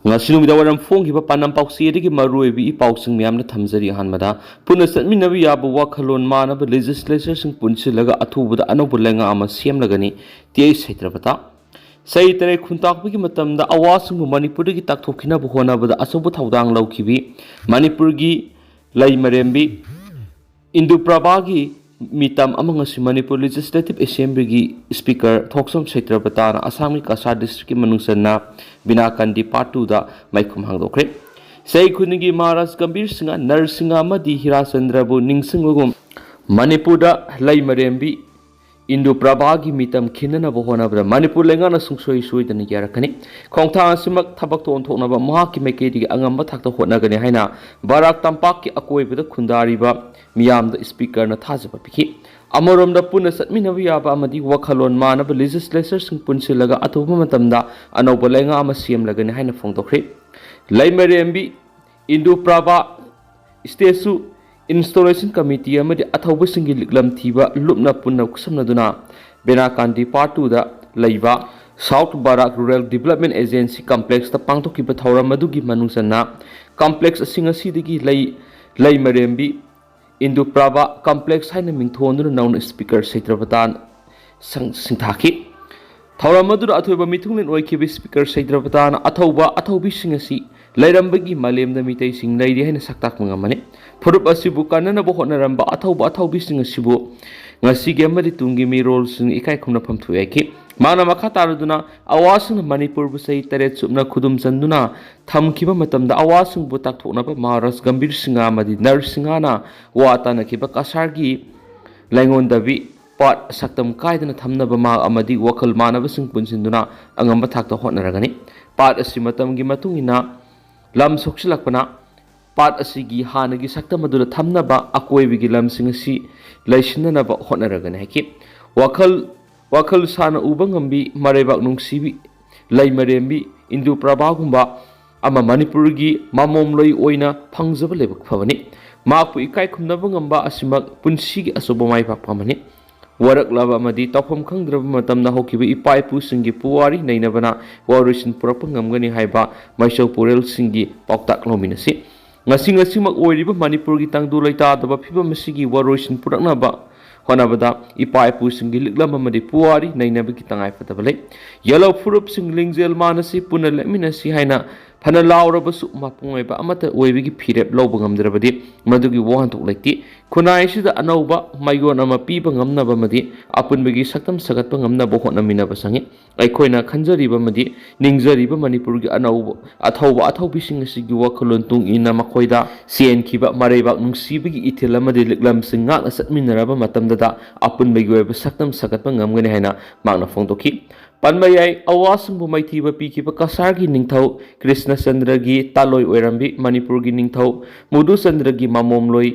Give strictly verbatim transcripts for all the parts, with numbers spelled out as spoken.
ꯉꯁꯤ ꯅꯨꯃꯤꯗꯥꯡ ꯋꯥꯏꯔꯝ ꯐꯣꯡꯈꯤꯕ ꯄꯥꯟꯗꯝ ꯄꯥꯎꯆꯦꯗꯒꯤ ꯃꯔꯨꯑꯣꯏꯕ ꯏ ꯄꯥꯎꯁꯤꯡ ꯃꯌꯥꯝꯅ ꯊꯝꯖꯔꯤ꯫ ꯑꯍꯥꯟꯕꯗ, ꯄꯨꯟꯅ ꯆꯠꯃꯤꯟꯅꯕ ꯌꯥꯕ ꯋꯥꯈꯜꯂꯣꯟ ꯃꯥꯟꯅꯕ ꯂꯦꯖꯤꯁꯂꯦꯆꯔꯁꯤꯡ ꯄꯨꯟꯁꯤꯜꯂꯒ ꯑꯊꯨꯕꯗ ꯑꯅꯧꯕ ꯂꯩꯉꯥꯛ ꯑꯃ ꯁꯦꯝꯂꯒꯅꯤ, ꯇꯤ ꯑꯩꯆ ꯁꯩꯇ꯭ꯔꯄꯇ꯫ ꯆꯍꯤ ꯇꯔꯦꯠ ꯈꯨꯟꯇꯥꯛꯄꯒꯤ ꯃꯇꯝꯗ ꯑꯋꯥꯁꯤꯡꯕꯨ ꯃꯅꯤꯄꯨꯔꯗꯒꯤ ꯇꯥꯛꯊꯣꯛꯈꯤꯅꯕ ꯍꯣꯠꯅꯕꯗ ꯑꯆꯧꯕ ꯊꯧꯗꯥꯡ ꯂꯧꯈꯤꯕꯤ ꯃꯅꯤꯄꯨꯔꯒꯤ ꯂꯩꯃꯔꯦꯝꯕꯤ ꯏꯟꯗꯨ ꯄ꯭ꯔꯚꯥꯒꯤ ꯃꯤꯇꯝ ꯑꯃ ꯉꯁꯤ ꯃꯅꯤꯄꯨꯔ ꯂꯦꯖꯤꯁꯂꯦꯇꯤꯚ ꯑꯦꯁꯦꯝꯕ꯭ꯂꯤꯒꯤ ꯁ꯭ꯄꯤꯀꯔ ꯊꯣꯛꯆꯣꯝ ꯁꯩꯇ꯭ꯔꯄꯇꯥꯅ ꯑꯁꯥꯝꯒꯤ ꯀꯁꯥꯔ ꯗꯤꯁꯇ꯭ꯔꯤꯛꯀꯤ ꯃꯅꯨꯡ ꯆꯟꯅ ꯕꯤꯅꯥꯀꯥꯟꯗꯤ ꯄꯥꯔꯠ ꯇꯨꯗ ꯃꯥꯏꯈꯨꯝ ꯍꯥꯡꯗꯣꯛꯈ꯭ꯔꯦ꯫ ꯆꯍꯤ ꯈꯨꯗꯤꯡꯒꯤ ꯃꯍꯥꯔꯥꯖ ꯒꯝꯚꯤꯔ ꯁꯤꯡꯍ, ꯅꯔꯁꯤꯡꯍ ꯑꯃꯗꯤ ꯍꯤꯔꯥꯆꯟꯗ꯭ꯔꯕꯨ ꯅꯤꯡꯁꯤꯡꯕꯒꯨꯝ ꯃꯅꯤꯄꯨꯔꯗ ꯂꯩꯃꯔꯦꯝꯕꯤ ꯏꯟꯗꯨ ꯄ꯭ꯔꯚꯥꯒꯤ ꯃꯤꯇꯝ ꯈꯤꯟꯅꯅꯕ ꯍꯣꯠꯅꯕꯗ ꯃꯅꯤꯄꯨꯔ ꯂꯩꯉꯥꯛꯅ ꯁꯨꯡꯁꯣꯏ ꯁꯣꯏꯗꯅ ꯌꯥꯔꯛꯀꯅꯤ꯫ ꯈꯣꯡꯊꯥꯡ ꯑꯁꯤꯃꯛ ꯊꯕꯛꯇ ꯑꯣꯟꯊꯣꯛꯅꯕ ꯃꯍꯥꯛꯀꯤ ꯃꯥꯏꯀꯩꯗꯒꯤ ꯑꯉꯝꯕ ꯊꯥꯛꯇ ꯍꯣꯠꯅꯒꯅꯤ ꯍꯥꯏꯅ ꯕꯔꯥꯛ ꯇꯝꯄꯥꯛꯀꯤ ꯑꯀꯣꯏꯕꯗ ꯈꯨꯟꯗꯥꯔꯤꯕ ꯃꯤꯌꯥꯝꯗ ꯁ꯭ꯄꯤꯀꯔꯅ ꯊꯥꯖꯕ ꯄꯤꯈꯤ꯫ ꯑꯃꯔꯣꯝꯗ, ꯄꯨꯟꯅ ꯆꯠꯃꯤꯟꯅꯕ ꯌꯥꯕ ꯑꯃꯗꯤ ꯋꯥꯈꯜꯂꯣꯟ ꯃꯥꯟꯅꯕ ꯂꯦꯖꯤꯁꯂꯦꯆꯔꯁꯤꯡ ꯄꯨꯟꯁꯤꯜꯂꯒ ꯑꯊꯨꯕ ꯃꯇꯝꯗ ꯑꯅꯧꯕ ꯂꯩꯉꯥꯛ ꯑꯃ ꯁꯦꯝꯂꯒꯅꯤ ꯍꯥꯏꯅ ꯐꯣꯡꯗꯣꯛꯈ꯭ꯔꯦ꯫ ꯂꯩꯃꯔꯦꯝꯕꯤ ꯏꯟꯗꯨ ꯄ꯭ꯔꯚꯥ ꯁ꯭ꯇꯦꯆꯨ ꯏꯟꯁꯇꯣꯂꯦꯁꯟ ꯀꯃꯤꯇꯤ ꯑꯃꯗꯤ ꯑꯊꯧꯕꯁꯤꯡꯒꯤ ꯂꯤꯛꯂꯝ ꯊꯤꯕ ꯂꯨꯞꯅ ꯄꯨꯟꯅ ꯈꯨꯠꯁꯝꯅꯗꯨꯅ ꯕꯦꯅꯥꯀꯥꯟꯗꯤ ꯄꯥꯔꯠ ꯇꯨꯗ ꯂꯩꯕ ꯁꯥꯎꯠ ꯕꯔꯥꯛ ꯔꯨꯔꯦꯜ ꯗꯤꯕꯂꯞꯃꯦꯟ ꯑꯦꯖꯦꯟꯁꯤ ꯀꯝꯄ꯭ꯂꯦꯛꯁꯇ ꯄꯥꯡꯊꯣꯛꯈꯤꯕ ꯊꯧꯔꯝ ꯑꯗꯨꯒꯤ ꯃꯅꯨꯡ ꯆꯟꯅ ꯀꯝꯄ꯭ꯂꯦꯛꯁ ꯑꯁꯤꯡ ꯑꯁꯤꯗꯒꯤ ꯂꯩ, ꯂꯩꯃꯔꯦꯝꯕꯤ ꯏꯟꯗꯨ ꯄ꯭ꯔꯚꯥ ꯀꯝꯄ꯭ꯂꯦꯛꯁ ꯍꯥꯏꯅ ꯃꯤꯡꯊꯣꯟꯗꯨꯅ ꯅꯧꯅ ꯁ꯭ꯄꯤꯀꯔ ꯁꯩꯇ꯭ꯔꯄꯇꯥꯟ ꯁꯪ-, ꯁꯤꯡꯊꯥꯈꯤ꯫ ꯊꯧꯔꯝ ꯑꯗꯨꯗ ꯑꯊꯣꯏꯕ ꯃꯤꯊꯨꯡꯂꯦꯟ ꯑꯣꯏꯈꯤꯕ ꯁ꯭ꯄꯤꯀꯔ ꯁꯩꯇ꯭ꯔꯄꯇꯥꯅ ꯑꯊꯧꯕ ꯑꯊꯧꯕꯤꯁꯤꯡ ꯑꯁꯤ ꯂꯩꯔꯝꯕꯒꯤ ꯃꯥꯂꯦꯝꯗ ꯃꯤꯇꯩꯁꯤꯡ ꯂꯩꯔꯤ ꯍꯥꯏꯅ ꯁꯛꯇꯥꯛꯄ ꯉꯝꯃꯅꯤ꯫ ꯐꯨꯔꯨꯞ ꯑꯁꯤꯕꯨ ꯀꯟꯅꯅꯕ ꯍꯣꯠꯅꯔꯝꯕ ꯑꯊꯧꯕ ꯑꯊꯧꯕꯤꯁꯤꯡ ꯑꯁꯤꯕꯨ ꯉꯁꯤꯒꯤ ꯑꯃꯗꯤ ꯇꯨꯡꯒꯤ ꯃꯤꯔꯣꯜꯁꯤꯡ ꯏꯀꯥꯏ ꯈꯨꯝꯅꯐꯝ ꯊꯣꯛꯏ ꯍꯥꯏꯈꯤ꯫ ꯃꯥꯅ ꯃꯈꯥ ꯇꯥꯔꯗꯨꯅ ꯑꯋꯥꯁꯤꯡꯅ ꯃꯅꯤꯄꯨꯔꯕꯨ ꯆꯍꯤ ꯇꯔꯦꯠ ꯆꯨꯞꯅ ꯈꯨꯗꯨꯝ ꯆꯟꯗꯨꯅ ꯊꯝꯈꯤꯕ ꯃꯇꯝꯗ ꯑꯋꯥꯁꯤꯡꯕꯨ ꯇꯥꯛꯊꯣꯛꯅꯕ ꯃꯍꯥꯔꯥꯖ ꯒꯝꯚꯤꯔ ꯁꯤꯡꯍ ꯑꯃꯗꯤ ꯅꯔ ꯁꯤꯡꯍꯅ ꯋꯥ ꯇꯥꯅꯈꯤꯕ ꯀꯁꯥꯔꯒꯤ ꯂꯥꯏꯉꯣꯟꯗꯕꯤ ꯄꯥꯔꯠ ꯁꯛꯇꯝ ꯀꯥꯏꯗꯅ ꯊꯝꯅꯕ ꯃꯍꯥꯛ ꯑꯃꯗꯤ ꯋꯥꯈꯜ ꯃꯥꯟꯅꯕꯁꯤꯡ ꯄꯨꯟꯁꯤꯟꯗꯨꯅ ꯑꯉꯝꯕ ꯊꯥꯛꯇ ꯍꯣꯠꯅꯔꯒꯅꯤ꯫ ꯄꯥꯔꯠ ꯑꯁꯤ ꯃꯇꯝꯒꯤ ꯃꯇꯨꯡ ꯏꯟꯅ ꯂꯝ ꯁꯣꯛꯆꯤꯜꯂꯛꯄꯅ ꯄꯥꯔꯠ ꯑꯁꯤꯒꯤ ꯍꯥꯟꯅꯒꯤ ꯁꯛꯇꯝ ꯑꯗꯨꯗ ꯊꯝꯅꯕ ꯑꯀꯣꯏꯕꯒꯤ ꯂꯝꯁꯤꯡ ꯑꯁꯤ ꯂꯩꯁꯤꯟꯅꯅꯕ ꯍꯣꯠꯅꯔꯒꯅꯤ ꯍꯥꯏꯈꯤ꯫ ꯋꯥꯈꯜ, ꯋꯥꯈꯜ ꯁꯥꯅ ꯎꯕ ꯉꯝꯕꯤ, ꯃꯔꯩꯕꯥꯛ ꯅꯨꯡꯁꯤꯕꯤ, ꯂꯩꯃꯔꯦꯝꯕꯤ, ꯏꯟꯗꯨ ꯄ꯭ꯔꯚꯥꯒꯨꯝꯕ ꯑꯃ ꯃꯅꯤꯄꯨꯔꯒꯤ ꯃꯃꯣꯝꯂꯣꯏ ꯑꯣꯏꯅ ꯐꯪꯖꯕ ꯂꯥꯏꯕꯛ ꯐꯕꯅꯤ꯫ ꯃꯍꯥꯛꯄꯨ ꯏꯀꯥꯏ ꯈꯨꯝꯅꯕ ꯉꯝꯕ ꯑꯁꯤꯃꯛ ꯄꯨꯟꯁꯤꯒꯤ ꯑꯆꯧꯕ ꯃꯥꯏ ꯄꯥꯛꯄ ꯑꯃꯅꯤ꯫ ꯋꯥꯔꯛꯂꯕ ꯑꯃꯗꯤ ꯇꯧꯐꯝ ꯈꯪꯗ꯭ꯔꯕ ꯃꯇꯝꯗ ꯍꯧꯈꯤꯕ ꯏꯄꯥ ꯏꯄꯨꯁꯤꯡꯒꯤ ꯄꯨꯋꯥꯔꯤ ꯅꯩꯅꯕꯅ ꯋꯥꯔꯣꯏꯁꯤꯟ ꯄꯨꯔꯛꯄ ꯉꯝꯒꯅꯤ ꯍꯥꯏꯕ ꯃꯥꯏꯁꯧ ꯄꯨꯔꯦꯜꯁꯤꯡꯒꯤ ꯄꯥꯎꯇꯥꯛ ꯂꯧꯃꯤꯟꯅꯁꯤ꯫ ꯉꯁꯤ ꯉꯁꯤꯃꯛ ꯑꯣꯏꯔꯤꯕ ꯃꯅꯤꯄꯨꯔꯒꯤ ꯇꯪꯗꯨ ꯂꯩꯇꯥꯗꯕ ꯐꯤꯕꯝ ꯑꯁꯤꯒꯤ ꯋꯥꯔꯣꯏꯁꯤꯟ ꯄꯨꯔꯛꯅꯕ ꯍꯣꯠꯅꯕꯗ ꯏꯄꯥ ꯏꯄꯨꯁꯤꯡꯒꯤ ꯂꯤꯛꯂꯝ ꯑꯃꯗꯤ ꯄꯨꯋꯥꯔꯤ ꯅꯩꯅꯕꯒꯤ ꯇꯉꯥꯏꯐꯗꯕ ꯂꯩ꯫ ꯌꯦꯜꯍꯧ ꯐꯨꯔꯨꯞꯁꯤꯡ ꯂꯤꯡꯖꯦꯜ ꯃꯥꯟꯅꯁꯤ, ꯄꯨꯟꯅ ꯂꯦꯞꯃꯤꯟꯅꯁꯤ ꯍꯥꯏꯅ ꯐꯅ ꯂꯥꯎꯔꯕꯁꯨ ꯃꯄꯨꯡ ꯑꯣꯏꯕ ꯑꯃꯠꯇ ꯑꯣꯏꯕꯒꯤ ꯐꯤꯔꯦꯞ ꯂꯧꯕ ꯉꯝꯗ꯭ꯔꯕꯗꯤ ꯃꯗꯨꯒꯤ ꯋꯥꯍꯟꯊꯣꯛ ꯂꯩꯇꯦ꯫ ꯈꯨꯟꯅꯥꯏ ꯑꯁꯤꯗ ꯑꯅꯧꯕ ꯃꯥꯏꯑꯣꯟ ꯑꯃ ꯄꯤꯕ ꯉꯝꯅꯕ ꯑꯃꯗꯤ ꯑꯄꯨꯟꯕꯒꯤ ꯁꯛꯇꯝ ꯁꯥꯒꯠꯄ ꯉꯝꯅꯕ ꯍꯣꯠꯅꯃꯤꯟꯅꯕ ꯆꯪꯏ꯫ ꯑꯩꯈꯣꯏꯅ ꯈꯟꯖꯔꯤꯕ ꯑꯃꯗꯤ ꯅꯤꯡꯖꯔꯤꯕ ꯃꯅꯤꯄꯨꯔꯒꯤ ꯑꯅꯧꯕ ꯑꯊꯧꯕ ꯑꯊꯧꯕꯤꯁꯤꯡ ꯑꯁꯤꯒꯤ ꯋꯥꯈꯜꯂꯣꯟ ꯇꯨꯡ ꯏꯟꯅ ꯃꯈꯣꯏꯗ ꯆꯦꯟꯈꯤꯕ ꯃꯔꯩꯕꯥꯛ ꯅꯨꯡꯁꯤꯕꯒꯤ ꯏꯊꯤꯜ ꯑꯃꯗꯤ ꯂꯤꯛꯂꯝꯁꯤꯡ ꯉꯥꯛꯅ ꯆꯠꯃꯤꯟꯅꯔꯕ ꯃꯇꯝꯗꯗ ꯑꯄꯨꯟꯕꯒꯤ ꯑꯣꯏꯕ ꯁꯛꯇꯝ ꯁꯥꯒꯠꯄ ꯉꯝꯒꯅꯤ ꯍꯥꯏꯅ ꯃꯍꯥꯛꯅ ꯐꯣꯡꯗꯣꯛꯈꯤ꯫ ꯄꯟꯕ ꯌꯥꯏ, ꯑꯋꯥꯁꯤꯡꯕꯨ ꯃꯥꯏꯊꯤꯕ ꯄꯤꯈꯤꯕ ꯀꯁꯥꯔꯒꯤ ꯅꯤꯡꯊꯧ ꯀ꯭ꯔꯤꯁꯅꯆꯟꯗ꯭ꯔꯒꯤ ꯇꯥꯂꯣꯏ ꯑꯣꯏꯔꯝꯕꯤ ꯃꯅꯤꯄꯨꯔꯒꯤ ꯅꯤꯡꯊꯧ ꯃꯨꯗꯨꯆꯟꯗ꯭ꯔꯒꯤ ꯃꯃꯣꯝꯂꯣꯏ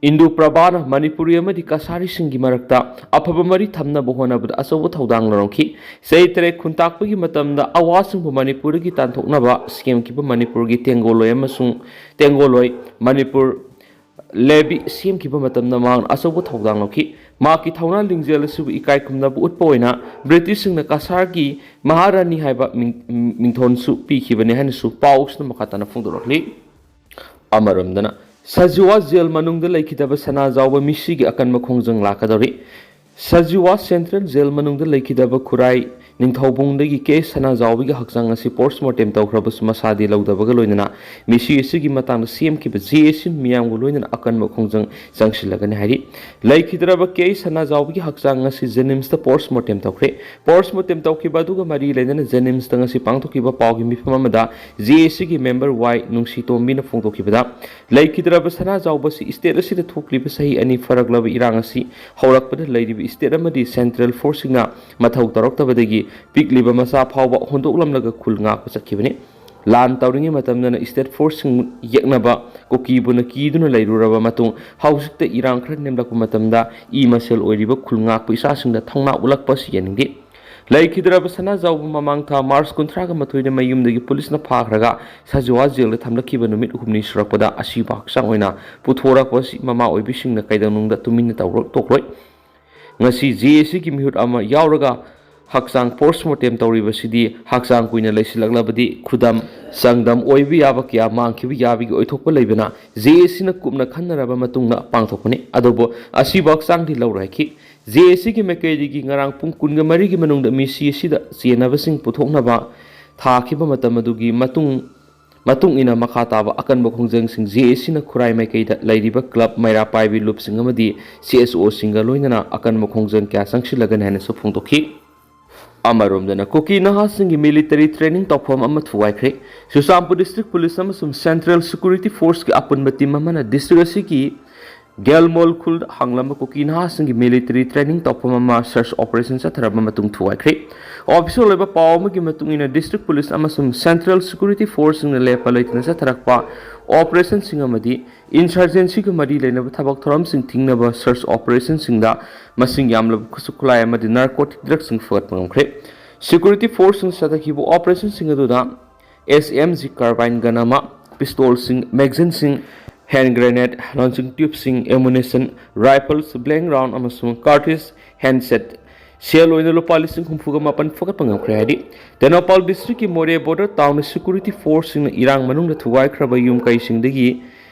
ꯏꯟꯗꯨ ꯄ꯭ꯔꯚꯥꯅ ꯃꯅꯤꯄꯨꯔꯤ ꯑꯃꯗꯤ ꯀꯁꯥꯔꯤꯁꯤꯡꯒꯤ ꯃꯔꯛꯇ ꯑꯐꯕ ꯃꯔꯤ ꯊꯝꯅꯕ ꯍꯣꯠꯅꯕꯗ ꯑꯆꯧꯕ ꯊꯧꯗꯥꯡ ꯂꯧꯔꯝꯈꯤ꯫ ꯆꯍꯤ ꯇꯔꯦꯠ ꯈꯨꯟꯇꯥꯛꯄꯒꯤ ꯃꯇꯝꯗ ꯑꯋꯥꯁꯤꯡꯕꯨ ꯃꯅꯤꯄꯨꯔꯗꯒꯤ ꯇꯥꯟꯊꯣꯛꯅꯕ ꯁꯦꯝꯈꯤꯕ ꯃꯅꯤꯄꯨꯔꯒꯤ ꯇꯦꯡꯒꯣꯂꯣꯏ ꯑꯃꯁꯨꯡ ꯇꯦꯡꯒꯣꯂꯣꯏ ꯃꯅꯤꯄꯨꯔ ꯂꯦꯕꯤ ꯁꯦꯝꯈꯤꯕ ꯃꯇꯝꯗ ꯃꯍꯥꯛꯅ ꯑꯆꯧꯕ ꯊꯧꯗꯥꯡ ꯂꯧꯈꯤ꯫ ꯃꯍꯥꯛꯀꯤ ꯊꯧꯅꯥ ꯂꯤꯡꯖꯦꯜ ꯑꯁꯤꯕꯨ ꯏꯀꯥꯏ ꯈꯨꯝꯅꯕ ꯎꯠꯄ ꯑꯣꯏꯅ ꯕ꯭ꯔꯤꯇꯤꯁꯁꯤꯡꯅ ꯀꯁꯥꯔꯒꯤ ꯃꯍꯥꯔꯥꯅꯤ ꯍꯥꯏꯕ ꯃꯤꯡ-, ꯃꯤꯡꯊꯣꯟꯁꯨ ꯄꯤꯈꯤꯕꯅꯤ ꯍꯥꯏꯅꯁꯨ ꯄꯥꯎꯁꯤꯅ ꯃꯈꯥ ꯇꯥꯅ ꯐꯣꯡꯗꯣꯔꯛꯂꯤ꯫ ꯑꯃꯔꯣꯝꯗꯅ, ꯁꯖꯤꯋꯥ ꯖꯦꯜ ꯃꯅꯨꯡꯗ ꯂꯩꯈꯤꯗꯕ ꯁꯅꯥꯖꯥꯎꯕ ꯃꯤꯁꯤꯒꯤ ꯑꯀꯟꯕ ꯈꯣꯡꯖꯪ ꯂꯥꯛꯀꯗꯧꯔꯤ꯫ ꯁꯖꯤꯋꯥ ꯁꯦꯟꯇ꯭ꯔꯦꯜ ꯖꯦꯜ ꯃꯅꯨꯡꯗ ꯂꯩꯈꯤꯗꯕ ꯈꯨꯔꯥꯏ ꯅꯤꯡꯊꯧꯕꯨꯡꯗꯒꯤ ꯀꯦ ꯁꯅꯥꯖꯥꯎꯕꯒꯤ ꯍꯛꯆꯥꯡ ꯑꯁꯤ ꯄꯣꯁꯃꯣꯔꯇꯦꯝ ꯇꯧꯈ꯭ꯔꯕꯁꯨ ꯃꯁꯥꯗꯤ ꯂꯧꯗꯕꯒ ꯂꯣꯏꯅꯅ ꯃꯤꯁꯤ ꯑꯁꯤꯒꯤ ꯃꯇꯥꯡꯗ ꯁꯦꯝꯈꯤꯕ ꯖꯦ ꯑꯦ ꯁꯤ ꯃꯤꯌꯥꯝꯒ ꯂꯣꯏꯅꯅ ꯑꯀꯟꯕ ꯈꯣꯡꯖꯪ ꯆꯪꯁꯤꯜꯂꯒꯅꯤ ꯍꯥꯏꯔꯤ꯫ ꯂꯩꯈꯤꯗ꯭ꯔꯕ ꯀꯦ ꯁꯅꯥꯖꯥꯎꯕꯒꯤ ꯍꯛꯆꯥꯡ ꯑꯁꯤ ꯖꯦꯅꯤꯝꯁꯇ ꯄꯣꯁꯃꯣꯔꯇꯦꯝ ꯇꯧꯈ꯭ꯔꯦ꯫ ꯄꯣꯁꯃꯣꯔꯇꯦꯝ ꯇꯧꯈꯤꯕ ꯑꯗꯨꯒ ꯃꯔꯤ ꯂꯩꯅꯅ ꯖꯦꯅꯤꯝꯁꯇ ꯉꯁꯤ ꯄꯥꯡꯊꯣꯛꯈꯤꯕ ꯄꯥꯎꯒꯤ ꯃꯤꯐꯝ ꯑꯃꯗ ꯖꯦ ꯑꯦ ꯁꯤꯒꯤ ꯃꯦꯝꯕꯔ ꯋꯥꯏ ꯅꯨꯡꯁꯤꯇꯣꯝꯕꯤꯅ ꯐꯣꯡꯗꯣꯛꯈꯤꯕꯗ, ꯂꯩꯈꯤꯗ꯭ꯔꯕ ꯁꯅꯥꯖꯥꯎꯕ ꯑꯁꯤ ꯁ꯭ꯇꯦꯠ ꯑꯁꯤꯗ ꯊꯣꯛꯂꯤꯕ ꯆꯍꯤ ꯑꯅꯤ ꯐꯔꯛꯂꯕ ꯏꯔꯥꯡ ꯑꯁꯤ ꯍꯧꯔꯛꯄꯗ ꯂꯩꯔꯤꯕ ꯁ꯭ꯇꯦꯠ ꯑꯃꯗꯤ ꯁꯦꯟꯇ꯭ꯔꯦꯜ ꯐꯣꯔꯁꯁꯤꯡꯅ ꯃꯊꯧ ꯇꯧꯔꯛꯇꯕꯗꯒꯤ ꯄꯤꯛꯂꯤꯕ ꯃꯆꯥ ꯐꯥꯎꯕ ꯍꯨꯟꯗꯣꯛꯂꯝꯂꯒ ꯈꯨꯜ ꯉꯥꯛꯄ ꯆꯠꯈꯤꯕꯅꯤ꯫ ꯂꯥꯟ ꯇꯧꯔꯤꯉꯩ ꯃꯇꯝꯗꯅ ꯁ꯭ꯇꯦꯠ ꯐꯣꯔꯁꯁꯤꯡ ꯌꯦꯛꯅꯕ ꯀꯨꯀꯤꯕꯨꯅ ꯀꯤꯗꯨꯅ ꯂꯩꯔꯨꯔꯕ ꯃꯇꯨꯡ, ꯍꯧꯖꯤꯛꯇ ꯏꯔꯥꯡ ꯈꯔ ꯅꯦꯝꯂꯛꯄ ꯃꯇꯝꯗ ꯏ ꯃꯁꯦꯜ ꯑꯣꯏꯔꯤꯕ ꯈꯨꯜ ꯉꯥꯛꯄ ꯏꯆꯥꯁꯤꯡꯗ ꯊꯧꯅꯥ ꯎꯠꯂꯛꯄ ꯑꯁꯤ ꯌꯥꯅꯤꯡꯗꯦ꯫ ꯂꯩꯈꯤꯗ꯭ꯔꯕ ꯁꯅꯥꯖꯥꯎꯕ ꯃꯃꯥꯡ ꯊꯥ ꯃꯥꯔꯆ ꯀꯨꯟꯊ꯭ꯔꯥꯒ ꯃꯥꯊꯣꯏꯗ ꯃꯌꯨꯝꯗꯒꯤ ꯄꯨꯂꯤꯁꯅ ꯐꯥꯈ꯭ꯔꯒ ꯁꯖꯤꯋꯥ ꯖꯦꯜꯗ ꯊꯝꯂꯛꯈꯤꯕ ꯅꯨꯃꯤꯠ ꯍꯨꯝꯅꯤ ꯁꯨꯔꯛꯄꯗ ꯑꯁꯤꯕ ꯍꯛꯆꯥꯡ ꯑꯣꯏꯅ ꯄꯨꯊꯣꯔꯛꯄ ꯑꯁꯤ ꯃꯃꯥ ꯑꯣꯏꯕꯤꯁꯤꯡꯅ ꯀꯩꯗꯧꯅꯨꯡꯗ ꯇꯨꯃꯤꯟꯅ ꯇꯧꯔ-, ꯇꯣꯛꯂꯣꯏ꯫ ꯉꯁꯤ ꯖꯦ ꯑꯦ ꯁꯤꯒꯤ ꯃꯤꯍꯨꯠ ꯑꯃ ꯌꯥꯎꯔꯒ ꯍꯛꯆꯥꯡ ꯄꯣꯁꯃꯣꯔꯇꯦꯝ ꯇꯧꯔꯤꯕꯁꯤꯗꯤ ꯍꯛꯆꯥꯡ ꯀꯨꯏꯅ ꯂꯩꯁꯤꯜꯂꯛꯂꯕꯗꯤ ꯈꯨꯗꯝ ꯆꯥꯡꯗꯝ ꯑꯣꯏꯕ ꯌꯥꯕ ꯀꯌꯥ ꯃꯥꯡꯈꯤꯕ ꯌꯥꯕꯒꯤ ꯑꯣꯏꯊꯣꯛꯄ ꯂꯩꯕꯅ ꯖꯦ ꯑꯦ ꯁꯤꯅ ꯀꯨꯞꯅ ꯈꯟꯅꯔꯕ ꯃꯇꯨꯡꯗ ꯄꯥꯡꯊꯣꯛꯄꯅꯤ꯫ ꯑꯗꯨꯕꯨ ꯑꯁꯤꯕꯨ ꯍꯛꯆꯥꯡꯗꯤ ꯂꯧꯔꯣꯏꯈꯤ꯫ ꯖꯦ ꯑꯦ ꯁꯤꯒꯤ ꯃꯥꯏꯀꯩꯗꯒꯤ ꯉꯔꯥꯡ ꯄꯨꯡ ꯀꯨꯟꯒ ꯃꯔꯤꯒꯤ ꯃꯅꯨꯡꯗ ꯃꯤꯁꯤ ꯑꯁꯤꯗ ꯆꯦꯟꯅꯕꯁꯤꯡ ꯄꯨꯊꯣꯛꯅꯕ ꯊꯥꯈꯤꯕ ꯃꯇꯝ ꯑꯗꯨꯒꯤ ꯃꯇꯨꯡ ꯃꯇꯨꯡ ꯏꯟꯅ ꯃꯈꯥ ꯇꯥꯕ ꯑꯀꯟꯕ ꯈꯣꯡꯖꯪꯁꯤꯡ ꯖꯦ ꯑꯦ ꯁꯤꯅ ꯈꯨꯔꯥꯏ ꯃꯥꯏꯀꯩꯗ ꯂꯩꯔꯤꯕ ꯀ꯭ꯂꯕ, ꯃꯩꯔꯥ ꯄꯥꯏꯕꯤ ꯂꯨꯞꯁꯤꯡ ꯑꯃꯗꯤ ꯁꯤ ꯑꯦꯁ ꯑꯣꯁꯤꯡꯒ ꯂꯣꯏꯅꯅ ꯑꯀꯟꯕ ꯈꯣꯡꯖꯪ ꯀꯌꯥ ꯆꯪꯁꯤꯜꯂꯒꯅꯤ ꯍꯥꯏꯅꯁꯨ ꯐꯣꯡꯗꯣꯛꯈꯤ꯫ ꯑꯃꯔꯣꯝꯗꯅ ꯀꯨꯀꯤ ꯅꯍꯥꯁꯤꯡꯒꯤ ꯃꯤꯂꯤꯇꯔꯤ ꯇ꯭ꯔꯦꯅꯤꯡ ꯇꯧꯐꯝ ꯑꯃ ꯊꯨꯒꯥꯏꯈ꯭ꯔꯦ꯫ ꯆꯨꯔꯆꯥꯟꯄꯨꯔ ꯗꯤꯁꯇ꯭ꯔꯤꯛ ꯄꯨꯂꯤꯁ ꯑꯃꯁꯨꯡ ꯁꯦꯟꯇ꯭ꯔꯦꯜ ꯁꯦꯀ꯭ꯌꯨꯔꯤꯇꯤ ꯐꯣꯔꯁꯀꯤ ꯑꯄꯨꯟꯕ ꯇꯤꯝ ꯑꯃꯅ ꯗꯤꯁꯇ꯭ꯔꯤꯛ ꯑꯁꯤꯒꯤ ꯒꯦꯜꯃꯣꯜ ꯈꯨꯜꯗ ꯍꯥꯡꯂꯝꯕ ꯀꯨꯀꯤ ꯅꯍꯥꯁꯤꯡꯒꯤ ꯃꯤꯂꯤꯇꯔꯤ ꯇ꯭ꯔꯦꯅꯤꯡ ꯇꯧꯐꯝ ꯑꯃ ꯁꯔꯆ ꯑꯣꯄꯔꯦꯁꯟ ꯆꯠꯊꯔꯕ ꯃꯇꯨꯡ ꯊꯨꯒꯥꯏꯈ꯭ꯔꯦ꯫ ꯑꯣꯐꯤꯁꯤꯌꯦꯜ ꯑꯣꯏꯕ ꯄꯥꯎ ꯑꯃꯒꯤ ꯃꯇꯨꯡ ꯏꯟꯅ ꯗꯤꯁꯇ꯭ꯔꯤꯛ ꯄꯨꯂꯤꯁ ꯑꯃꯁꯨꯡ ꯁꯦꯟꯇ꯭ꯔꯦꯜ ꯁꯦꯀ꯭ꯌꯨꯔꯤꯇꯤ ꯐꯣꯔꯁꯁꯤꯡꯅ ꯂꯦꯞꯄ ꯂꯩꯇꯅ ꯆꯠꯊꯔꯛꯄ ꯑꯣꯄꯔꯦꯁꯟꯁꯤꯡ ꯑꯃꯗꯤ ꯏꯟꯁꯔꯖꯦꯟꯁꯤꯒ ꯃꯔꯤ ꯂꯩꯅꯕ ꯊꯕꯛ ꯊꯧꯔꯝꯁꯤꯡ ꯊꯤꯡꯅꯕ ꯁꯔꯆ ꯑꯣꯄꯔꯦꯁꯟꯁꯤꯡꯗ ꯃꯁꯤꯡ ꯌꯥꯝꯂꯕ ꯈꯨꯠꯁꯨ ꯈꯨꯠꯂꯥꯏ ꯑꯃꯗꯤ ꯅꯥꯔꯀꯣꯇꯤꯛ ꯗ꯭ꯔꯒꯁꯤꯡ ꯐꯒꯠꯄ ꯉꯝꯈ꯭ꯔꯦ꯫ ꯁꯦꯀ꯭ꯌꯨꯔꯤꯇꯤ ꯐꯣꯔꯁꯁꯤꯡꯅ ꯆꯠꯊꯈꯤꯕ ꯑꯣꯄꯔꯦꯁꯟꯁꯤꯡ ꯑꯗꯨꯗ ꯑꯦꯁ ꯑꯦꯝ ꯖꯤ ꯀꯥꯔꯕꯥꯏꯟ ꯒꯟ ꯑꯃ, ꯄꯤꯁꯇꯣꯜꯁꯤꯡ, ꯃꯦꯒꯥꯖꯤꯟꯁꯤꯡ, ꯍꯦꯟ ꯒ꯭ꯔꯦꯅꯦꯗ, ꯂꯣꯟꯆꯤꯡ ꯇ꯭ꯌꯨꯕꯁꯤꯡ, ꯑꯦꯃꯨꯅꯤꯁꯟ, ꯔꯥꯏꯐꯜꯁ, ꯕ꯭ꯂꯦꯡ ꯔꯥꯎꯟ ꯑꯃꯁꯨꯡ ꯀꯥꯔꯇ꯭ꯔꯤꯖ, ꯍꯦꯟꯁꯦꯠ, ꯁꯦꯜ ꯑꯣꯏꯅ ꯂꯨꯄꯥ ꯂꯤꯁꯤꯡ ꯍꯨꯝꯐꯨꯒ ꯃꯥꯄꯟ ꯐꯒꯠꯄ ꯉꯝꯈ꯭ꯔꯦ ꯍꯥꯏꯔꯤ꯫ ꯇꯦꯡꯅꯧꯄꯜ ꯗꯤꯁꯇ꯭ꯔꯤꯛꯀꯤ ꯃꯣꯔꯦ ꯕꯣꯔꯗꯔ ꯇꯥꯎꯟꯗ ꯁꯦꯀ꯭ꯌꯨꯔꯤꯇꯤ ꯐꯣꯔꯁꯁꯤꯡꯅ ꯏꯔꯥꯡ ꯃꯅꯨꯡꯗ ꯊꯨꯒꯥꯏꯈ꯭ꯔꯕ ꯌꯨꯝ ꯀꯩꯁꯤꯡꯗꯒꯤ